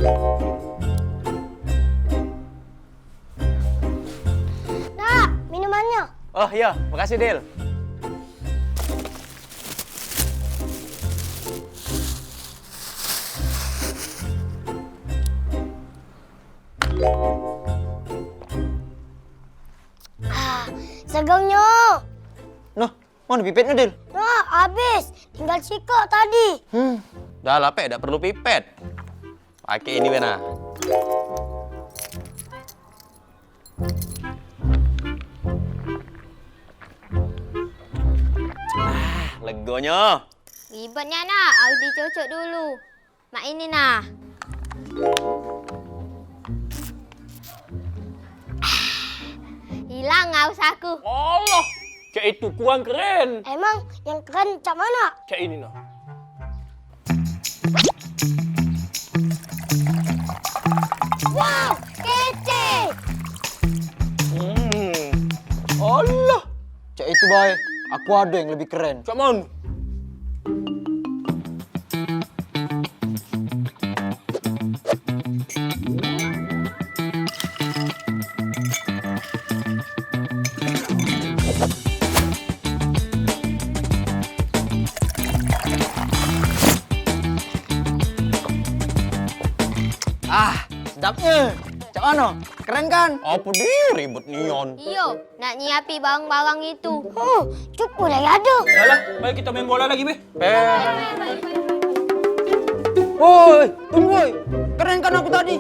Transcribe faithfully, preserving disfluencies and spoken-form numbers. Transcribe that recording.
Nah, minumannya. Oh iya, makasih, Dil. Ah, segernya. Nah, mana pipetnya, Dil? Nah, habis. Tinggal sikok tadi. Hmm, dah lah, Pek, dak perlu pipet. Pakai ini, Wena. Ah, legonyo. Ribetnya, nak. Harus dicocok dulu. Mak ini, nah. Hilang haus aku. Allah, cak itu kurang keren. Emang yang keren cak mana? Cak ini, nah. Wow, kece. Hmm. Allah. Cak itu bae. Aku ada yang lebih keren. Cak mana? Ah, sedapnya. Cak mano? Keren kan? Apa dia ribet nian? Iyo, nak nyiapi barang-barang itu. Oh, cukup lah ya, aduh. Yalah, mari kita main bola lagi, Beh. Woi, tunggu, woi. Keren kan aku tadi?